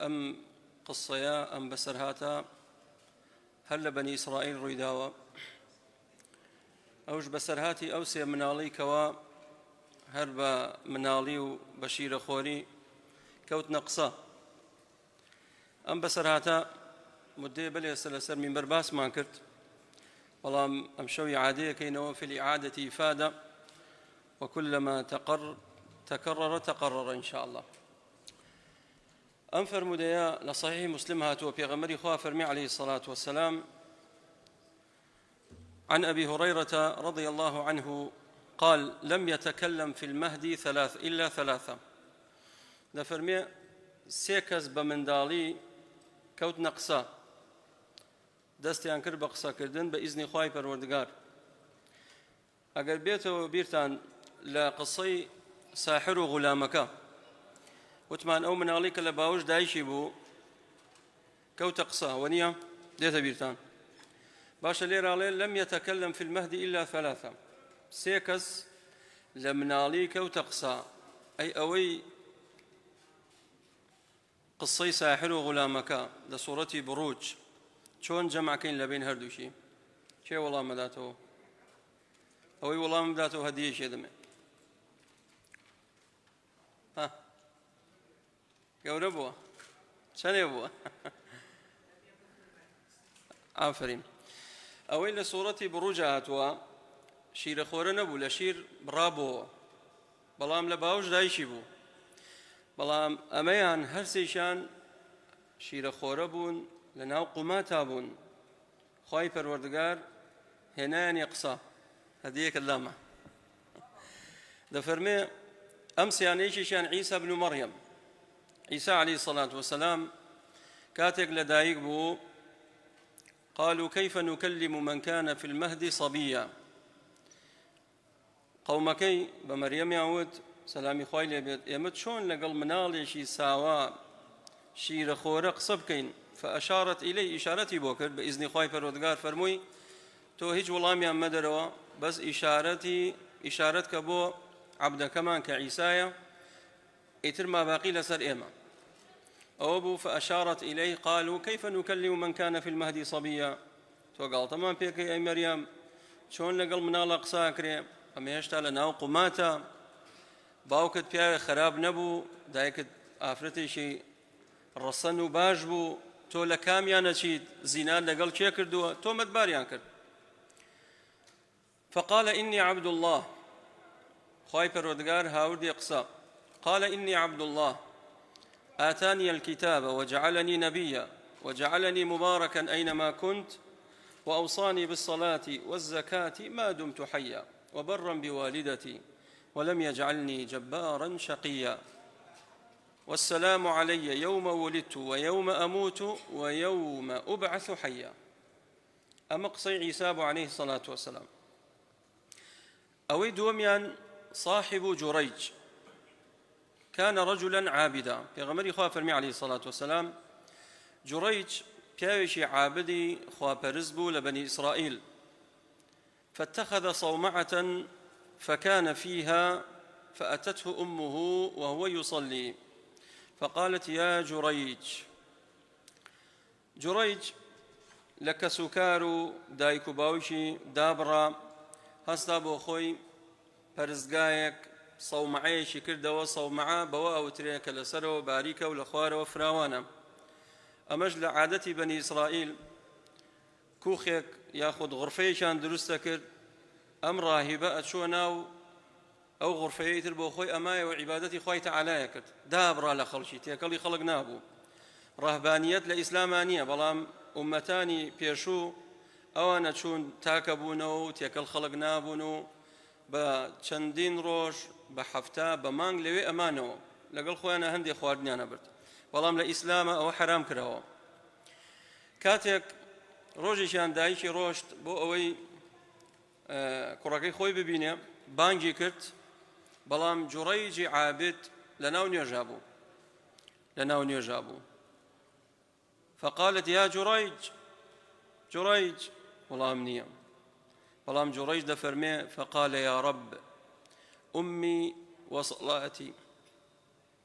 ئەم قسەیە ئەم بەسەرهاتە هەر لە بەنی ئیسرائیل ڕوویداوە ئەوش بەسەرهاتی ئەو سێ مناڵی کەوا هەر بە مناڵی و بە شیرەخۆری کەوتنە قسە ئەم بەسەرهاتە مدەیە بەلێسە لەسەر مینبەر باسمان کرد بەڵام ئەم شەوی عادەیەکەینەوە في الإعادة إفادة وكلما تقر تكرر تقرر إن شاء الله ئەم فەرموودەیە لە صحیح مسلم هاتووە پێغەمبەری خوا فەرمی علیه الصلاة والسلام عن أبي هريرة رضي الله عنه قال لم يتكلم في المهدي ثلاث إلا ثلاثة دەفەرمێ سێ کەس بە منداڵی کەوتنە قسە دەستیان کرد بە قسەکردن بە ئیزنی خوای پەروەردگار ئەگەر بێتەوە بیرتان لە قسەی ساحر و غولامەکە وتمان ئەو مناڵی کە لە باوش دایکی بوو کەوتە قسە وە نییە دێتە بیرتان باشە لێراڵێ لەم يتكلم في المهد إلا ثلاثة سێ کەس لە مناڵی کەوتە قسە ئەی ئەوەی قسەی ساحر و غولامەکە لە سوڕەتی بڕوج چۆن جەمعکەین لە بین هەردووکی کێ وەڵام بداتەوە ئەوەی وەڵام بداتەوە هەدیەکی دەمێ ها گەورە بووە چەنێ بووە ئافرین ئەوەی لە سوڕەتی بڕوج هاتووە شیرەخۆرە نەبوو لە شیر بڕابەوە بەڵام لە باوش دایکی بوو بەڵام ئەمەیان هەرسێکیان شیرەخۆرە بوون لە ناو قوماتا بوون خوای پەروەردگار هێنایانی قسە هەدیەکە لامە دەفەرمێ ئەم سیانەیەکیشیان عیسا بن مەڕیەم عیسا عەلەیهی سەڵات وەسەلام کاتێک لە دایک بوو قالوا كيف نكلم من كان في المهد صبيا قەومەکەی بە مەریەمیان وت، سەلامی خوای لێ بێت، ئێمە چۆن لەگەڵ مناڵێکی ساوا شیرەخۆرە قسە بکەین؟ فأشارت إليه ئیشارەتی بۆ کرد بە ئیزنی خوای پەروەردگار فەرمووی تۆ هیچ وەڵامیان مەدەرەوە بەس ئیشارەتی ئیشارەت کە بۆ عەبدەکەمان کە عیسایە ئیتر ماباقی لەسەر ئێمە ئەوە بوو فأشارت إليه قالوا كيف نكلم من كان في المهد صبيا تۆ گاڵتەمان پێکەی ئەی مەریەم چۆن لەگەڵ مناڵە قسە ئەکرێ ئەمە هێشتا لە ناو قوماتە باوکت پیاوێ خراپ نەبوو دایکت ئافرەتێکی ڕەسەن و باش بوو تۆ لە کامیان نەچیت زینان لەگەڵ کێ کردووە تۆمەتباریان کرد فقال إني عبد الله خوای پەروەردگار هاوردی قسە قال إني عبد الله آتاني الكتاب وجعلني نبيا وجعلني مباركا أينما كنت وأوصاني بالصلاة والزكاة ما دمت حيا وبرا بوالدتي ولم يجعلني جبارا شقيا والسلام علي يوم ولدت ويوم أموت ويوم أبعث حيا ئەمە قسەی عیسا بوو عەلەیه سەلات وەسەلام. ئەوەی دووەمیان صاحب جريج كان رجلا عابدا پێغەمبەری خوا فەرمی عەلەیه سەلات وەسەلام جريج پیاوێکی عابدی خواپەرست بوو لە بەنی ئیسرائیل فاتخذ صومعة فكان فيها فأتته أمه وهو يصلي فقالت يا جريج جوڕەیج لە کەسوکار و دایک و باوکی دابڕا، هەستا بۆ خۆی پەرستگایەک، سەومەعەیەکی کردەوە، سەومەعە بەوە ئەوترێ کە لەسەرەوە باریکە و لە خوارەوە فراوانە، ئەمەش لە عادەتی بەنی ئیسرائیل کوخێک یاخود غڕفەیەکیان دروست دەکرد، ئەم ڕاهیبە ئەچووە ناو ئەو غورفەیەی تر بۆ خۆی ئەمایەوە عیبادەتی خوای تەعالایە کرد دابڕا لە خەڵکی تێکەڵی خەڵک نابوو ڕەهبانیەت لە ئیسلاما نییە بەڵام ئومەتانی پێشوو ئەوانە چوون تاکە بوونەوە و تێکەڵ خەڵک نابوون و بە چەندین ڕۆژ بە هەفتە بە مانگ لەوێ ئەمانەوە لەگەڵ خۆیانە هەندێک خواردنیانە برد بەڵام لە ئیسلامە ئەوە حەرام کراوە کاتێک ڕۆژێکیان دایکی ڕۆشت بۆ ئەوەی کوڕەکەی خۆی ببینێ بانگی کرد بەڵام جوڕەیجی عابد لە ناو نوێژا بوو لە ناو نوێژا بوو فقالت یا جڕیج جڕیج وەڵام نییە بەڵام جوڕیج دەفەرمێ فقال یا رب أمي وصلاتي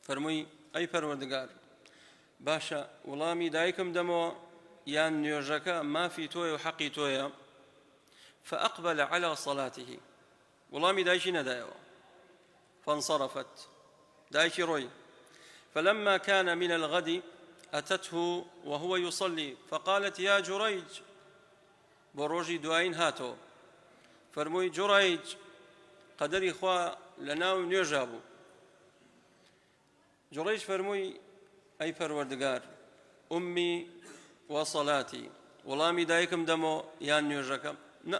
فەرمووی، ئەی پەروەردگار! باشە وڵامی دایکم دەمەوە یان نوێژەکە مافی تۆیە و حەقی تۆیە؟ فأقبل على صلاته وڵامی دایکی نەدایەوە. فانصرفت دایکی ڕۆی. فلما كان من الغد أتته وهو يصلي فقالت يا جريج بۆ ڕۆژی دوایین هاتەوە فەرمووی جوڕەیج قەدەری خوا لە ناو نوێژا بوو. جوڕەیج فەرمووی ئەی پەروەردگار ئومی وەسەلاتی وەڵامی دایکم دەمۆ یان نوێژەکەم نە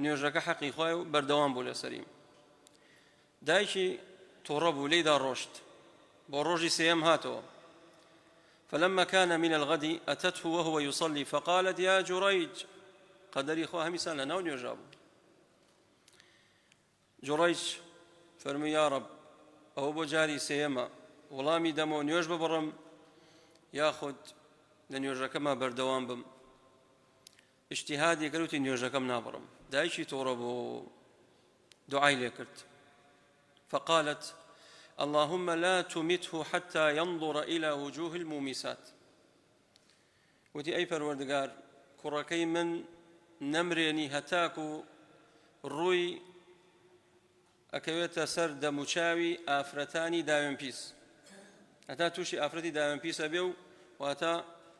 نوێژەکە حەقی خوای و بەردەوام بوو لەسەریم. دایکی توڕە بوو لێیدا ڕۆشت. بۆ ڕۆژی سێیەم هاتەوە. فلما كان من الغد أتته وهو يصلي فقالت يا جريج قەدەری خوا هەمیسان لە ناو نوێژا بوو. جريج فەرمووی یا رب ئەوە بۆ جاری سێیەمە وەڵامی دەمەوە نوێژ ببڕم یاخود لە نوێژەکەما بەردەوام بم. ئیجتیهادی کرد وتی نوێژەکەم نابڕم. دایکی توڕە بوو دوعای لێ کرد فقالت اللهم لا تمته حتى ينظر إلى وجوه المومسات وتی ئەی پەروەردگار کوڕەکەی من نەمرێنی هەتاکو ڕووی ئەکەوێتە سەر دەموچاوی ئافرەتانی داوێن پیس هەتا تووشی ئافرەتی داوێن پیسە بێ و واتە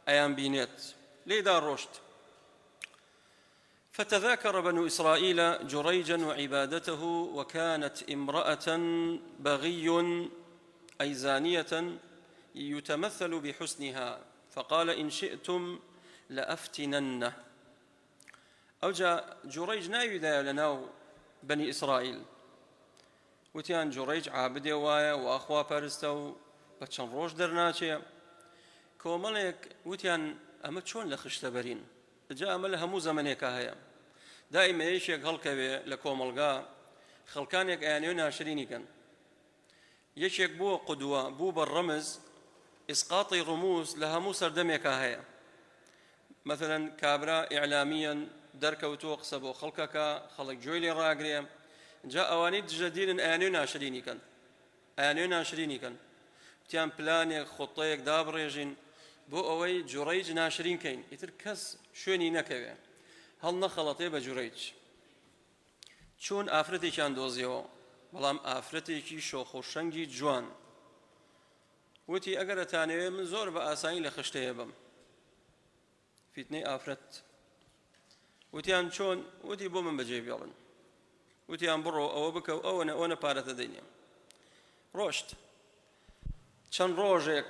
ئەیان بینێت لێدا ڕۆشت. فتذاكر بنو إسرائيل جريجا وعبادته وكانت امرأة بغي أي زانية يتمثل بحسنها فقال إن شئتم لأفتننه. ئەوجا جوڕەیج ناوی دایە لە ناو بەنی ئیسرائیل وتیان جوڕەیج عابدێ وایە و ئاخوا پەرستە و بە چەند ڕۆژ دەرناچێ. کۆمەڵێک وتیان ئەمە چۆن لە خشتە بەرین؟ جا ئەمە لە هەموو زەمەنێکا هەیە، دائیمە یەکێک هەڵکەوێ لە کۆمەڵگا خەڵکانێک ئەیانەوێ ناشرینی کەن. یەکێک بووە قدوە، بوو بە ڕەمز، ئیسقاطی ڕموز لە هەموو سەردەمێکا هەیە. مەسەلەن کابرا ئیعلامیەن دەرکەوتووە قسە بۆ خەڵکەکە، خەڵک گوێی لێ ڕاگرێ، جا ئەوانەی دژە دینن ئەیانەوێ ناشرینی کەن، ئەیانەوێ ناشرینی کەن. وتیان پلانێک، خوتەیەک دابڕێژین بۆ ئەوەی جوڕەیج ناشرین کەین، ئیتر کەس شوێنی نەکەوێ، هەڵنەخەڵەتێ بە جوڕەیج. چوون ئافرەتێکیان دۆزیەوە، بەڵام ئافرەتێکی شۆخ و شەنگی جوان. وتی ئەگەر ئەتانەوێ من زۆر بە ئاسانی لە خشتەیە بم. فیتنەی ئافرەت. وتیان چۆن؟ وتی بۆ من بەجێ بێڵن. وتیان بڕۆ ئەوە بکە و ئەوەنە ئەوەنە پارەتە دەینێ. ڕۆشت. چەند ڕۆژێک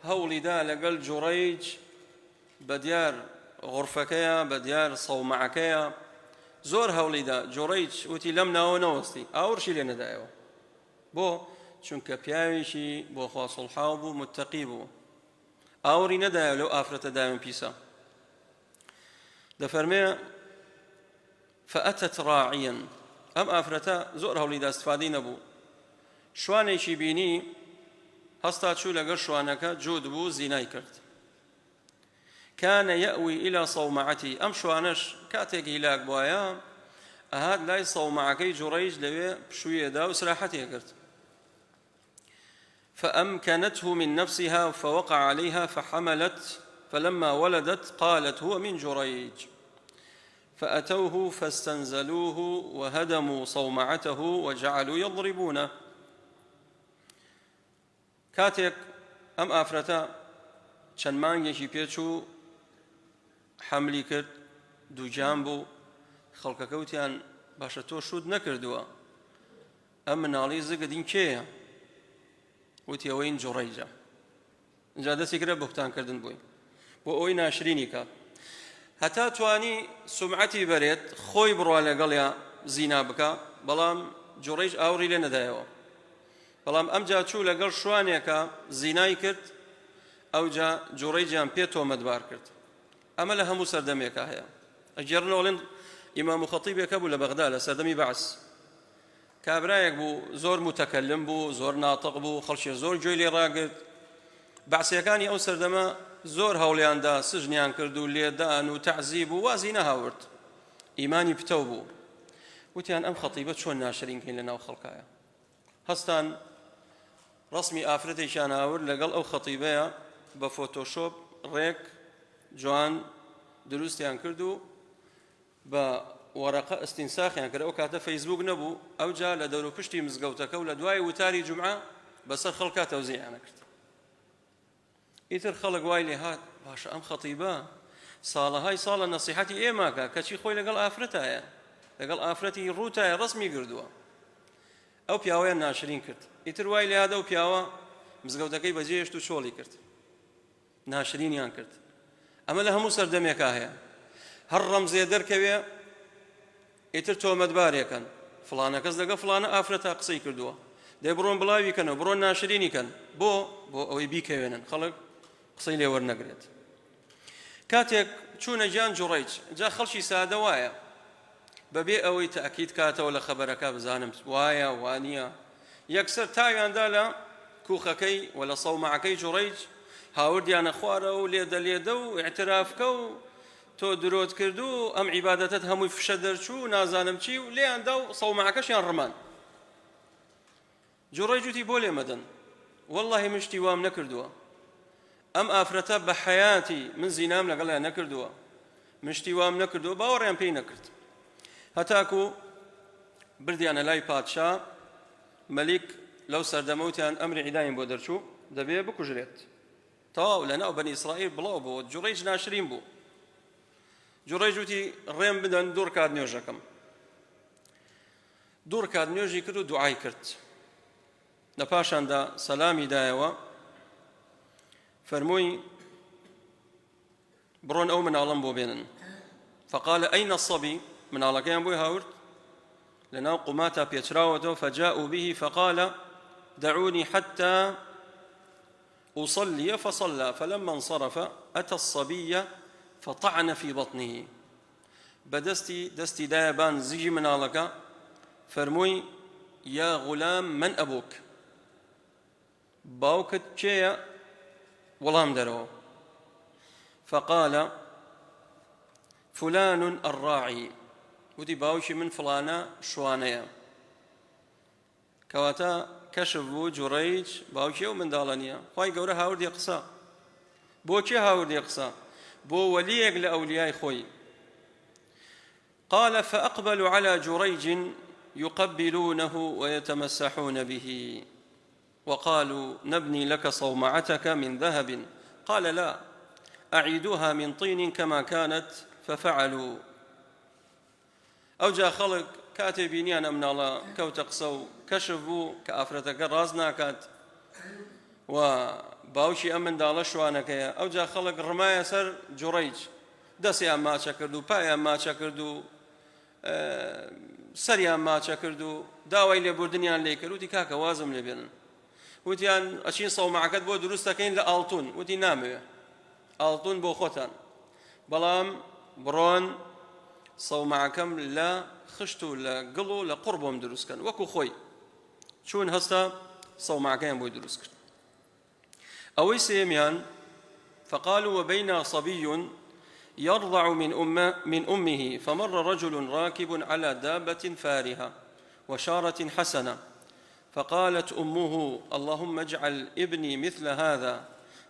هەوڵی دا لەگەڵ جوڕەیج بە دیار غورفەکەیا، بە دیار سەومەعەکەیا، زۆر هەوڵی دا، جوڕەیج وتی لەم ناوە نەوەستی، ئاوڕشی لێ نەدایەوە. بۆ؟ چونکە پیاوێکی بۆ خوا سوڵحاو بوو، متەقی بوو. ئاوڕی نەدایەوە لەو ئافرەتە داوێن پیسە. دەفەرمێ فأتت راعيا ئەم ئافرەتە زۆر هەوڵیدا استفادەی نەبوو شوانێکی بینی هەستا چوو لەگەڵ شوانەکە جووت بوو زینای کرد. كان يأوي إلى صومعته ئەم شوانەش کاتێک هیلاک بوایە ئەهات لای صومعەکەی جوڕەیج لەوێ پشوویەدا و سراحەتی کرد. فأمكنته من نفسها فوقع عليها فحملت فلما ولدت قالت هو من جريج فأتوه فاستنزلوه وهدموا صومعته وجعلوا يضربونه. کاتێک ئەم ئافرەتە چەند مانگێکی پێچوو حەملی کرد دووگیان بوو خەڵکەکە وتیان باشە تۆ شووت نەکردووە ئەم مناڵی زگت این کێیە؟ وتی ئەوە این جوڕەیجە. ئینجا دەستی کردە بوهتان کردن بۆی بۆ ئەوەی ناشرینی کات هەتا توانی سومعەتی بەرێت خۆی بڕوا لەگەڵیا زینا بکا، بەڵام جوڕەیج ئاوڕی لێ نەدایەوە. بەڵام ئەمجا چوو لەگەڵ شوانێکا زینای کرد، ئەوجا جوڕەیجیان پێ تۆمەتبار کرد. ئەمە لە هەموو سەردەمێکا هەیە. ئەگێڕنەوە ئەڵێن ئیمام و خەتیبێک هەبوو لە بەغدا لە سەردەمی بەعس، کابرایەک بوو زۆر موتەکەلم بوو، زۆر ناتق بوو، خەڵکی زۆر گوێی لێ ڕاگرت. بەعسیەکانی ئەو سەردەمە زۆر هەوڵیان دا، سجنیان کرد و لێدان و تەعزیب و وازی نەهاورد. ئیمانی پتەو بوو. وتیان ئەم خەتیبە چۆن ناشرین کەین لە ناو خەڵکایە. هەستان ڕەسمی ئافرەتێکیان هاورد لەگەڵ ئەو خەتیبەیە. بە فۆتۆشۆپ ڕێک جوان دروستیان کرد و بە وەرەقە ئستینساخیان کرد، ئەو کاتە فەیسبووک نەبوو، ئەوجا لە دەوروپشتی مزگەوتەکە و لە دوای وتاری جومعە بەسەر خەڵکا تەوزیعیان ئەکرد. ئیتر خەڵک وای لێ هات باشە ئەم خەتیبە ساڵەهای ساڵە نەسیحەتی ئێماکە کەچی خۆی لەگەڵ ئافرەتایە لەگەڵ ئافرەتی ڕووتایە ڕەسمی گردووە ئەو پیاوەیان ناشرین کرد ئیتر وای لێ هات ئەو پیاوە مزگەوتەکەی بەجێهێشت و چۆڵی کرد ناشرینیان کرد ئەمە لە هەموو سەردەمێکا هەیە هەر ڕەمزێ دەرکەوێ ئیتر تۆمەتبارێکن فڵانە کەس لەگە فڵانە ئافرەتا قسەی کردووە دەی بڕۆن بڵاوی کەنەوە بڕۆن ناشرینی کەن بۆ بۆ ئەوەی بیکەوێنن خەڵک قسەی لێ وەرنەگرێت کاتێک چوونە گیان جوڕیج جا خەڵکی سادە وایە بەبێ ئەوەی تەئکید کاتەوە لە خەبەرەکە بزانم وایە وانییە یەکسەر تاویاندا لە کوخەکەی و لە سەومەعەکەی جوڕیج هاوردیانە خوارەوە و لێدە لێدە و ئیعترافکە و تۆ درۆت کرد و ئەم عیبادەتەت هەمووی فشە دەرچوو و نازانم چی و لێیان دا و سەومەعەکەشیان ڕمان. جوڕەیج وتی بۆ لێمەدەن وەڵڵاهی من شتی وام نەکردووە ئەم ئافرەتە بە حەیاتی من زینام لەگەڵیان نەکردووە من شتی وام نەکردووە باوەڕیان پێی نەکرد هەتاکو بردیانە لای پادشا مەلیک لەو سەردەمە وتیان ئەمری عیدایم بۆ دەرچوو دەبێ بکوژرێت تەواو لەناو بەنی ئیسرائیل بڵاو بۆ جوڕەیج ناشرین بوو جوڕەیج وتی ڕێم بدەن دوو ڕکات نوێژەکەم دوو ڕکات نوێژی کرد و دوعای کرد لە پاشاندا سەلامی دایەوە فەرمووی بڕۆن ئەو مناڵم بۆ بێنن فقال أين الصبي مناڵەکەیان بۆی هاورد لەناو قوماتا پێچراوەتەوە فجاءوا به فقال دعوني حتى أصلي فصلى فلما انصرف أتى الصبي فطعن في بطنه بەدەستی دەستی دایە بان زگی مناڵەکە فەرمووی یا غلام من ئەبوک باوکت کێیە وەڵام دەرەوە فقال فلان الراعي وتی باوکی من فڵانە شوانەیە کەواتە کەشف بوو جوڕەیج باوکی ئەو منداڵە نییە خوای گەورە هاوردی قسە بۆ کێ هاوردی قسە بۆ وەلیەک لە ئەولیای خۆی قال فأقبلوا على جريج يقبلونه ويتمسحون به وقالوا نبني لك صومعتك من ذهب قال لا أعيدوها من طين كما كانت ففعلوا ئەوجا خەڵک کاتێ بینیان ئەم مناڵە کەوتە قسە و کەشف بوو کە ئافرەتەکە ڕاست ناکات و باوکی ئەم منداڵە شوانەکەیە ئەوجا خەڵک ڕمایە سەر جوڕیج دەستیان ماچە کرد و پایان ماچە کرد و سەریان ماچە کرد و داوای لێبوردنیان لێ کرد وتی کاکە وازم لێ بێنن وتیان ئەچین سەومەعەکەت بۆ دروست دەکەین لە ئاڵتون وتی نامەوێ ئاڵتون بۆ خۆتان بەڵام بڕۆن سەومەعەکەم لە خشت و لە گڵ و لە قوڕ بۆم دروست کەن وەکو خۆی چوون هەستا سەومەعەکەیان بۆی دروست کرد ئەوەی سێمیان فقالوا وبينا صبي يرضع من, أم من أمه فمر رجل راكب على دابة فارهة وشارة حسنة فقالت أمه اللهم اجعل ابني مثل هذا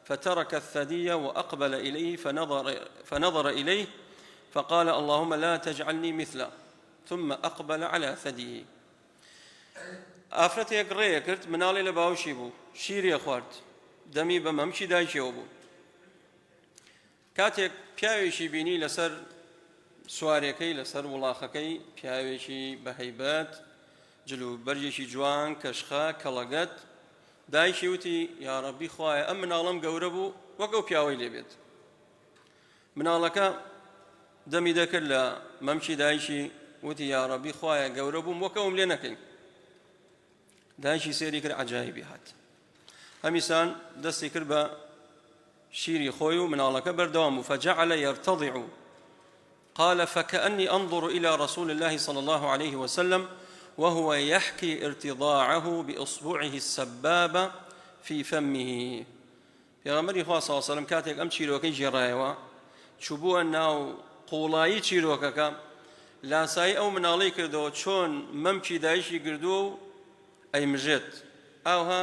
فترك الثدي وأقبل إليه فنظر, فنظر إليه فقال اللهم لا تجعلني مثله ثم أقبل على ثديه ئافرەتێک ڕێیە کرد مناڵی لە باوشی بوو شیری خوارد دەمی بە مەمکی دایکیەوە بوو کاتێک پیاوێکی بینی لەسەر سوارێکەی لەسەر وڵاخەکەی پیاوێکی بە هەیبەت جل و بەرگێکی جوان کەشخە کەڵەگەت دایکی وتی یاڕەبی خوایە ئەم مناڵم گەورە بوو وەک ئەو پیاوەی لێ بێت مناڵەکە دەمی دەکرد لە مەمکی دایکی وتی یاڕەبی خوایە گەورە بووم وەک ئەوم لێ نەکەین دایکی سێری کرد عجایبی هات هەمیسان دەستی کرد بە شیری خۆی و مناڵەکە بەردەوام بوو فجعل يرتضع قال فكأني أنظر إلى رسول الله صلى الله عليه وسلم وهو يحكي ارتضاعه بإصبعه السبابة في فمه پێغەمبەری خوا صلی الله علیه وسلم کاتێک ئەم چیرۆکەی گێڕایەوە چووبووە ناو قوڵایی چیرۆکەکە لاسایی ئەو مناڵەی کردەوە چۆن مەمکی دایکی گردووە و ئەیمژێت ئاوها.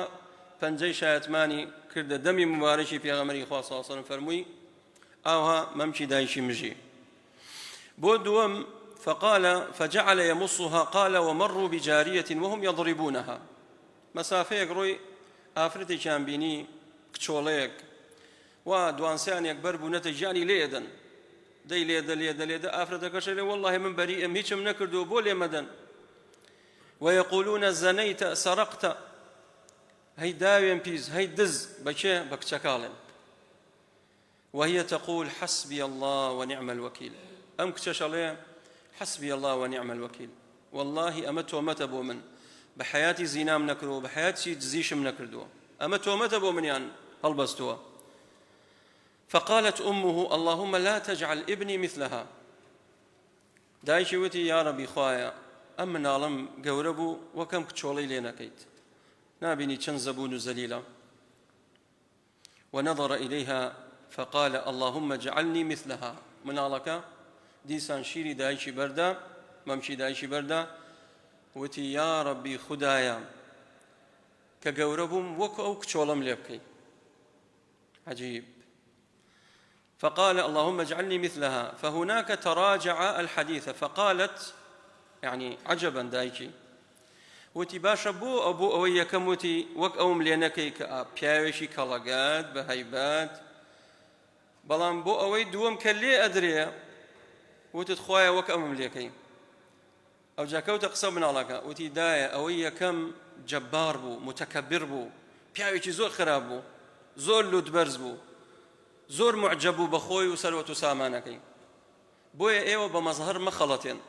پەنجەی شایەتمانی کردە دەمی مبارەکی پێغەمبەری خوا صلی الله علیه و سلم فەرمووی ئاوها مەمکی دایکی مژی. بۆ دووەم فقال فجعل يمصها قال ومروا بجارية وهم يضربونها مەسافەیەک ڕۆی ئافرەتێکیان بینی کچۆڵەیەک وا دوانسیانێک بەر بوونەتە گیانی لێ ئەدەن دەی لێدە لێدە لێدە ئافرەتەکەش لێ واللهی من بەریئم هیچم نەکردووە بۆ لێ مەدەن ويقولون زنيت سرقت هەی داوێن پیس هەی دز بەکێ بە کچەکاڵێن وهي تقول حسبي الله ونعم الوكيل ئەم کچەش ئەڵێ حسبي الله ونعم الوكيل واللهی ئەمە تۆمەتە بۆ من بە حیاتی زینام نەکردووە بە حیاتی دزیشم نەکردووە ئەمە تۆمەتە بۆ منیان هەڵبەستووە فقالت أمه اللهم لا تجعل ابني مثلها دایکی وتی یاڕەبی خوایە ئەم مناڵم گەورە بوو وەکەم کچۆڵەی لێ نەکەیت نابینی چەند زەبوون و زەلیلە ونظر الیها فقال اللهم اجعلنی مثلها مناڵەکە دیسان شیری دایکی بەردا مەمکی دایکی بەردا وتی یا ربی خودایە کە گەورە بووم وەکو ئەو کچۆڵم لێ بکەی عجیب فقال اللهم اجعلني مثلها فهناك تراجع الحديث فقالت يعني عجبا دایکی وتی باشە بۆ ئەبوو ئەوەی یەکەم وتی وەک ئەوم لێ نەکەی کە پیاوێکی کەڵەگەت بە هەیبەت بەڵام بۆ ئەوەی دووەم کە لێ ئەدرێ وتت خوایە وەک ئەمم لێکەی ئەوجا کەوتە قسە مناڵەکە وتی دایە ئەوەی یەکەم جەبار بوو متەکەبر بوو پیاوێکی زۆر خراپ بوو زۆر لوتبەرز بوو زۆر معجب بوو بە خۆی و سەروەت و سامانەکەی بۆیە ئێوە بە مەزهەر مەخەڵەتێن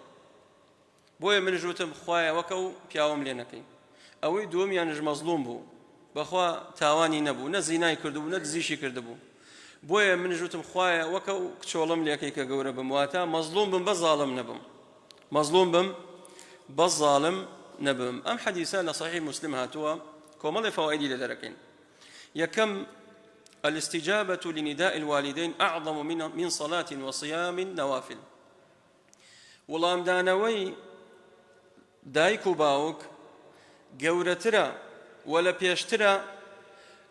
بۆیە منش وتم خوایە وەک ئەو پیاوەم لێ نەکەی ئەوەی دووەمیانش مەزڵوم بوو بەخوا تاوانی نەبوو نە زینای کردبوو نە دزیشی کردبوو بۆیە منش وتم خوایە وەک ئەو کچۆڵم لێکەی کە گەورە بم واتە مەزڵوم بم بە زاڵم نەبم مەزڵوم بم بە زاڵم نەبم ئەم حەدیسە لە صحیح مسلم هاتووە کۆمەڵی فەوائیدی لێ دەرەکەین یەکەم الاستجابة لنداء الوالدين أعظم من صلاة وصيام نوافل وڵامدانەوەی دایک و باوک گەورەترە و لە پێشترە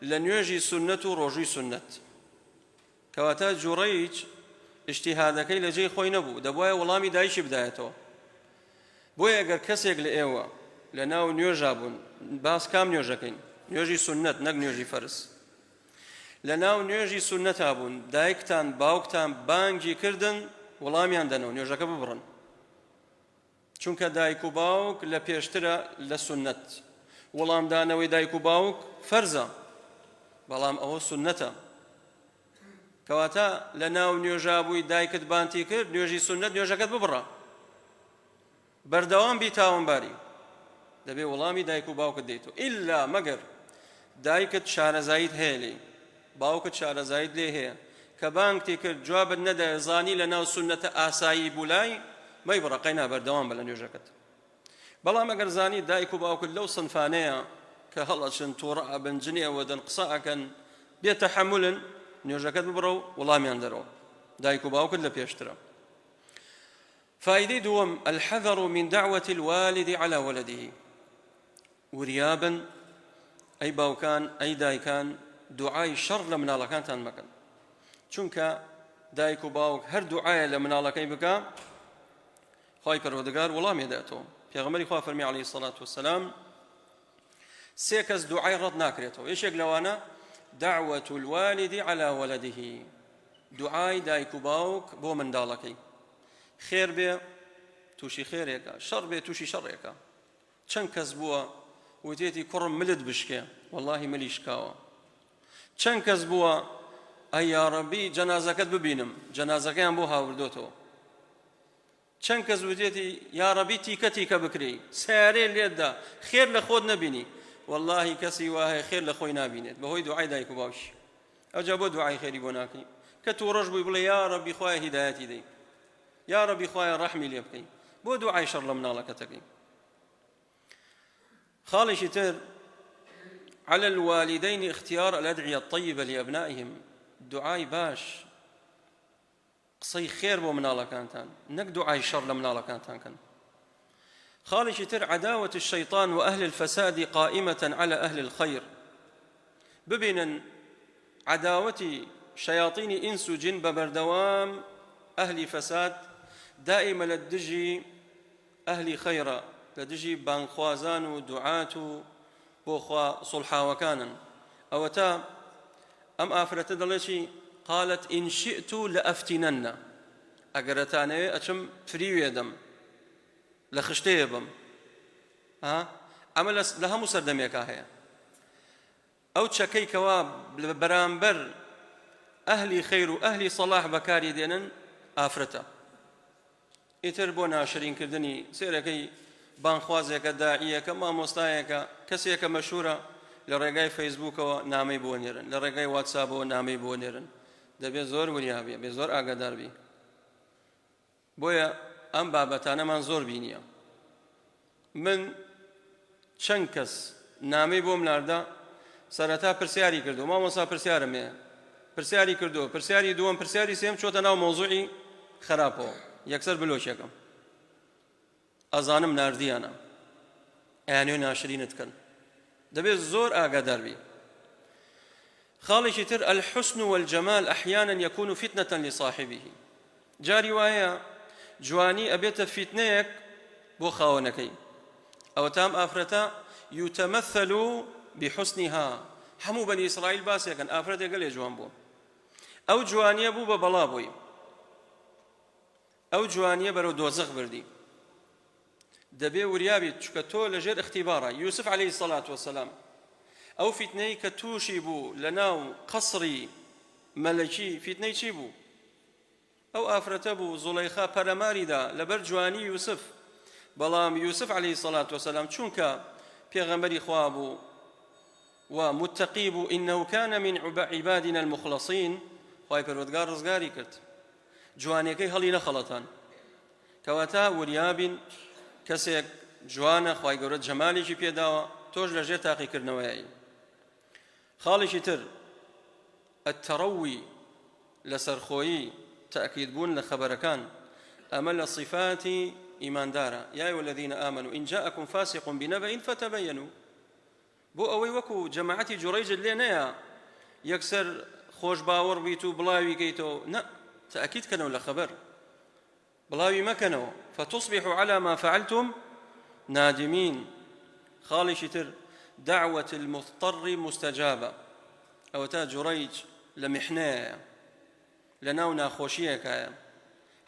لە نوێژی سوننەت و ڕۆژووی سوننەت. کەواتە جوڕەیج ئیجتیهادەکەی لە جێی خۆی نەبوو، دەبوایە وڵامی دایکی بدایەتەوە. بۆیە گەر کەسێک لە ئێوە لە ناو نوێژا بوون، باس کام نوێژەکەین؟ نوێژی سوننەت نەک نوێژی فەرز. لە ناو نوێژی سوننەتا بوون، دایکتان باوکتان بانگی کردن وڵامیان دەنەوە، نوێژەکە ببڕن. چونکە دایک و باوک لە پێشترە لە سوننەت، وڵامدانەوەی دایک و باوک فەرزە بەڵام ئەوە سوننەتە. کەواتە لە ناو نوێژا بووی دایکت بانتی کرد نوێژی سوننەت نوێژەکەت ببڕە، بەردەوام بی تاوانباری دەبێ وڵامی دایک و باوکت دەیتەوە ئیلا مەگەر دایکت شارەزاییت هەیە لێی باوکت شارەزاییت لێ هەیە کە بانگتی کرد جوابت نەدایە زانی لە ناو سوننەتە ئاسایی بوو لای مەیبڕە قەینا بەردەوام بە لە نوێژەکەت بەڵام ئەگەر زانی دایک و باوکت لەو سنفانەیە کە هەڵەچن تووڕە ئەبن جنێوە دەن قسە ئەکەن بێ تەحەمولن نوێژەکەت ببڕە و وڵامیان دەرەوە دایک و باوکت لە پێشترە فائیدەی دووەم، الحذر من دعوة الوالد علی ولده، وریابن ئەی باوکان ئەی دایکان دوعای شەڕ لە مناڵەکانتان مەکەن، چونکە دایک و باوک هەر دوعایە لە مناڵەکەی بکا خوای پەروەردگار وەڵامی داتەوە. پێغەمبەری خوا فەرمی عەلەیهی سەڵات وسەلام سێ کەس دوعای ڕەت ناکرێتەوە، یەکێک لەوانە دعوة الوالد علی ولده، دوعای دایک و باوک بۆ منداڵەکەی خێر بێ تووشی خێرێکە شەڕ بێ تووشی شەڕێکە چەند کەس بووە وتێتی کوڕم ملت بشکێ واللهی ملی شکاوە چەند کەس بووە ئەی یاڕەبی جەنازەکەت ببینم جەنازەکەیان بۆ هاوردۆتەوە چەند کەس وتێتی یاڕەبی تیکە تیکە بکرێی سەیارەیە لێت دا خێر لە خۆت نەبینی وەڵاهی کەسی وا هەیە خێر لە خۆی نابینێت بەهۆی دوعای دایک و باوکی ئەوجا بۆ دوعای خێری بۆ ناکەی کە تووڕەش بووی بڵێ یاڕەبی خوایە هیدایەتی دەی یاڕەبی خوایە ڕەحمی لێ بکەی بۆ دوعای شەڕ لە مناڵەکەتەکەی خاڵێکی تر على الوالدين اختيار الأدعية الطيبة لأبنائهم دعای باش قسەی خێر بۆ مناڵەکانتان نەک دوعای شەڕ لە مناڵەکانتان کەن. خاڵێکی تر عداوة الشیطان وأهل الفساد قائمة على أهل الخير. ببینن عەداوەتی شەیاتینی ئینس و جن بە بەردەوام ئەهلی فەساد دائیمە لە دژی ئەهلی خەیرە لە دژی بانگخوازان و دوعات و بۆ خوا سوڵحاوەکانن ئەوەتا ئەم ئافرەتە دەڵێ چی قالت إن شئت لأفتنن ئەگەر ئەتانەوێ ئەچم فریوێ دەم لە خشتەیە بم ئەمە لە هەموو سەردەمێکا هەیە ئەو چەکەی کەوا بەرامبەر ئەهلی خەیر و ئەهلی سەڵاح بەکاری دێنن ئافرەتە ئیتر بۆ ناشرینکردنی سێرەکەی بانخوازێکە داعیەکە مامۆستایەکە کەسێکە مەشهورە لە ڕێگای فەیسبوکەوە نامەی بۆ نێرن لە ڕێگای واتسابەوە نامەی بۆ نێرن دەبێت زۆر وریا بێ بێ زۆر ئاگادار بی بۆیە ئەم بابەتانەمان زۆر بینیە من چەند کەس نامەی بۆم ناردە سەرەتا پرسیاری کردو مامۆسا پرسیارم هەیە پرسیاری کردو پرسیاری دووەم پرسیاری سێم چۆتە ناو مۆزوعی خراپەوە یەکسەر بلۆکێکم ئەزانم ناردیانە ئەیانەوێ ناشرینت کەن دەبێت زۆر ئاگادار بی خاڵێکی تر الحسن والجمال احیانا يكون فتنة لصاحبه جاری وایە جوانی ئەبێتە فیتنەیەک بۆ خاوەنەکەی ئەوە تام ئافرەتە يتمثل بحسنها هەموو بەنی ئیسرائیل باسێکن ئافرەتێک گەلێ جوان بوو ئەو جوانیە بوو بە بەڵا بووی ئەو جوانیە بەرەو دۆزەخ بردی دەبێ وریا بیت چونکە تۆ لەژێر اختیبارە یوسف علیه الصلاة والسلام ئەو فیتنەی کە تووشی بوو لە ناو قەسری مەلەکی فیتنەی چی بوو ئەو ئافرەتە بوو زوڵەیخا پەلەماریدا لەبەر جوانی یوسف بەڵام یوسف علیه الصلاة والسلام چونکە پێغەمبەری خوا بوو و متقی بوو انه كان من عبادنا المخلصین خوای پەروەردگار ڕزگاری کرد جوانیەکەی هەڵی نەخەڵەتان کەواتە وریابین کەسێک جوانە خوای گەورە جەمالێکی پێداوە تۆش لەژێر تاقیکردنەوەیە خاڵێکی تر التروی لەسەرخۆیی تأکید بوون لە خەبەرەکان ئەمە لە صفاتی ئیماندارە یا أيها الذين آمنوا إن جاءكم فاسق بنبأ فتبينوا بۆ ئەوەی وەکو جەماعەتی جوڕەیجت لێ نەیە یەکسەر خۆش باوەڕ بیت و بڵاوی کەیتەوە نە تەئکید کەنەوە لە خەبەر بڵاوی مەکەنەوە فتصبحوا على ما فعلتم نادمین خاڵێکی تر دعوة المضطر مستجابە ئەوەتا جوڕەیج لە میحنەیە لە ناو ناخۆشیەکایە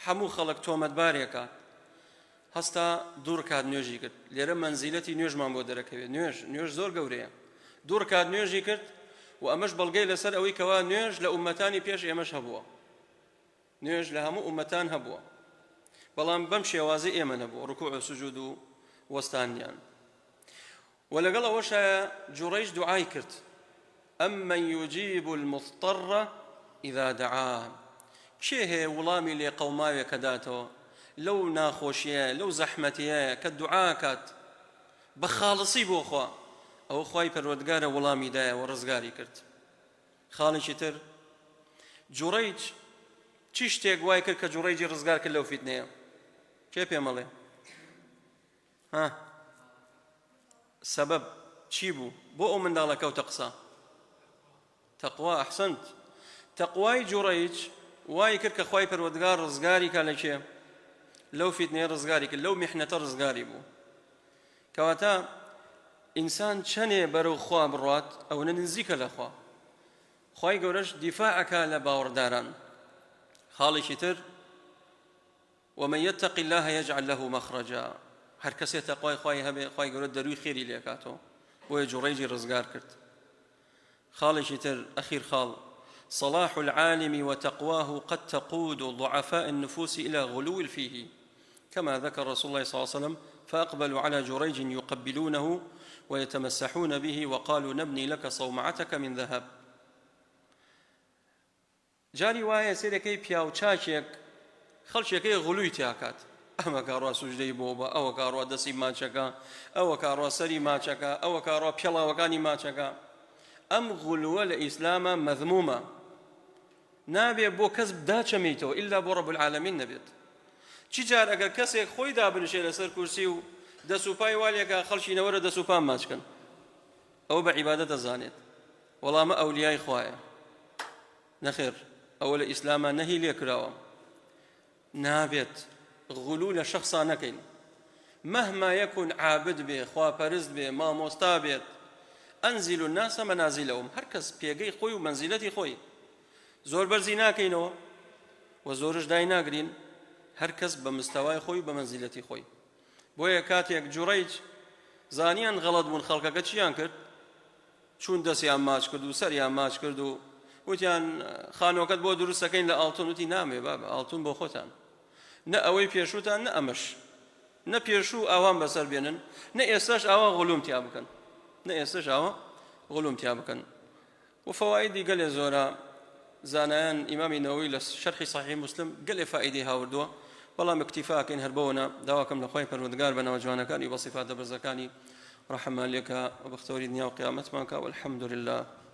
هەموو خەڵک تۆمەتبارێکات هەستا دوو ڕکات نوێژی کرد لێرە مەنزیلەتی نوێژمان بۆ دەرەکەوێت نوێژ نوێژ زۆر گەورەیە دوو ڕکات نوێژی کرد و ئەمەش بەڵگەی لەسەر ئەوەی کەوا نوێژ لە ئومەتانی پێش ئێمەش هەبووە نوێژ لە هەموو ئومەتان هەبووە بەڵام بەم شێوازی ئێمە نەبوو ڕکوع و سجود و وەستانیان و لەگەڵ ئەوەشا جوڕەیج دوعای کرد، امن یجیب المضطر اذا دعاه، کێ هەیە وڵامی لێقەوماوێکە داتەوە لەو ناخۆشیە لەو زەحمەتیە کە دوعا کات بە خاڵسی بۆ خوا، ئەوە خوای پەروەردگارە وڵامی دایەوە ڕزگاری کرد. خاڵێکی تر جوڕەیج چی شتێک وای کرد کە جوڕەیجی ڕزگار کرد لەو فیتنەیە؟ کێ پێمەڵێ؟ ها سەبەب چی بوو بۆ ئەو منداڵە کەوتە قسە تەقوا ئەحسنت تەقوای جوڕەیج وای کرد کە خوای پەروەردگار ڕزگاری کا لە کێ لەو فیتنەیە ڕزگاری کرد لەو میحنەتە ڕزگاری بوو کەواتە ئینسان چەنێ بەرەو خوا بڕات ئەوەنە نزیکە لە خوا خوای گەورەش دیفاعەکە لە باوەڕداران خاڵێکی تر ومن یتق اللە یجعل له مخرجا هەر کەسێ تەقوای خوای هەبێ خوای گەورە دەروی خێری لێکاتەوە بۆیە جوڕەیجی ڕزگار کرد خاڵێکی تر ئەخیر خاڵ صلاح العالم وتقواه قد تقود ضعفاء النفوس إلى غلو فيه كما ذكر رسول الله صلى الله عليه وسلم فأقبلوا على جريج يقبلونه ويتمسحون به وقالوا نبني لك صومعتك من ذهب جاری وایە سەیرەکەی پیاو چاکێک خەڵکێکەی غلوی تیاکات ئەمە کاڕوا سوجدەی بۆ بە ئەوە کاڕوا دەسی ماچەکە ئەوە کاڕوا سەری ماچەکە ئەوە کاڕوا پێڵاوەکانی ماچەکە ئەم غلوە لە ئیسلامە مەذمومە نابێ بۆ کەس داچەمیتەوە ئللا بۆ ڕەب العالمین نەبێت چی جار ئەگەر کەسێک خۆی دابنشێ لەسەر کورسی و دەس و پای والێکە خەڵکی نەوەرە دەس و پام ماچکەن ئەوە بە عیبادەت دەزانێت. وەڵا ئەمە ئەولیای خوایە. نەخێر ئەوە لە ئیسلاما نەهی لێ کراوە. نابێت غلو لە شەخسا نەکەین مهما یکون عابد بێ خواپەرست بێ مامۆستا بێت انزل الناس منازلهم هەر کەس پێگەی خۆی و مەنزیلەتی خۆی زۆر بەرزی ناکەینەوە و زۆرش دای ناگرین هەر کەس بە مستەوای خۆی و بە مەنزیلەتی خۆی بۆیە کاتێک جوڕیج زانیان غەڵەت بوون خەڵکەکە چیان کرد چوون دەستیان ماچ کرد و سەریان ماچ کرد و وتیان خانوەکەت بۆ دروست دەکەین لە ئاڵتون وتی نامێ بابە ئاڵتون بۆ خۆتان نە ئەوەی پێشووتان نە ئەمەش نە پێشوو ئاوام بەسەر بێنن نە ئێستاش ئاوا غلوم تیا بکەن نە ئێستاش ئاوا غلوم تیا بکەن و فەوایدی گەلێ زۆرە زانایان ئیمامی نەوەوی لە شەرحی صحیح مسلم گەلێ فائیدەی هاوردووە بەڵام اکتفاکەین هەر بەوەنا داواکەم لە خوای پەروەردگار بە ناوە جوانەکانی و بە صیفاتە بەرزەکانی ڕەحممان لێکا و بەختەوەری دنیا و قیامەتمان کا والحمد لله.